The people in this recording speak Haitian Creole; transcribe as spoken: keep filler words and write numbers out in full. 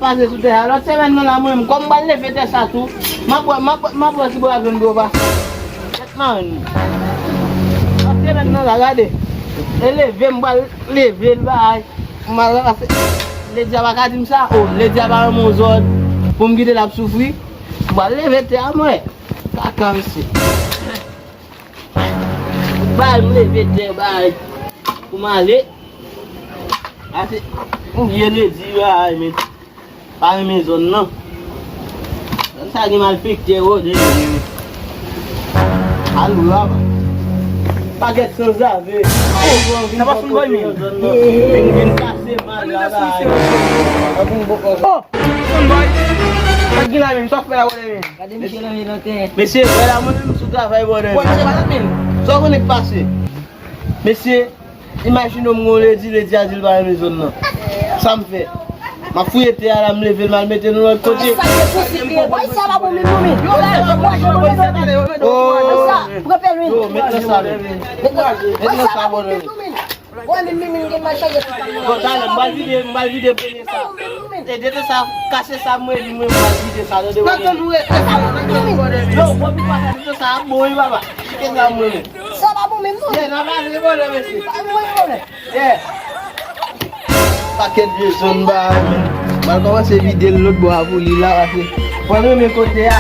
Pase sou tè a. Lòt semèn nan la, mwen menm, kòm m pral leve tè sa tou, m ap wè, m ap, m ap wè si m pral jwenn dlo pase. Tèt maren m. Lòt semèn nan la, gade. E leve, m pral leve l, bay. M pral ranmase. Ledya pa ka di m sa, o, Ledya pa renmen yon zòn. Pou m kite l ap soufri. M pral leve tè a, mwen. Kaka, mesye. Bay, m leve tè, bay. Pou m ale. Ase, m vye Ledya, bay, men. Pa renmen zòn nan. Zòn sa gen malfektè, o, de. Alo, la, ba. Pakèt sanzave. Sa pa fout bòy, men. Vin, vin pase mal, la, ba. Oh! Fout bòy. Sa k gen la, men? Sa k fè la, wè, men? Gade misye nan men nan tè. Mesye, vwala mwen menm sou travay, bòdè. Wè, gade pa nan men. Sa w konnen k pase? Mesye, imajine w m gon Ledi, Ledi a di l pa renmen zòn nan. Sa m fè? M ap fouye tè a la, m leve l, m al mete l yon lòt kote. Sa se sousi, men. Wè, sa pa bon, men, non, men. Yo, la, yo, yo, yo, yo, yo, yo, sa, pran pèl, men. Yo, met nan sa, men. Met nan sa, bòdè, men. Wè, men, men, men, gen mal chaje sou kòm nan. Bon, talè, m pral vide, m pral vide premye sa. E, de sa, kache sa, mwen, di mwen, m pral vide sa, tande, bòdè. Nan tann ou rete sa, nan tann ou, bòdè. Yo, bon, pou pa sa, de sa, bon, wi, papa. Kite sa, mwen. Sa pa bon, men, non. Ye, nan pale, bòdè, mesye. Pa bon, bòdè. Yeah. Pakèt vye zòn ba, men. M al kòmanse vide l lòt bò a pou li la, pase. Fò n renmen kote a.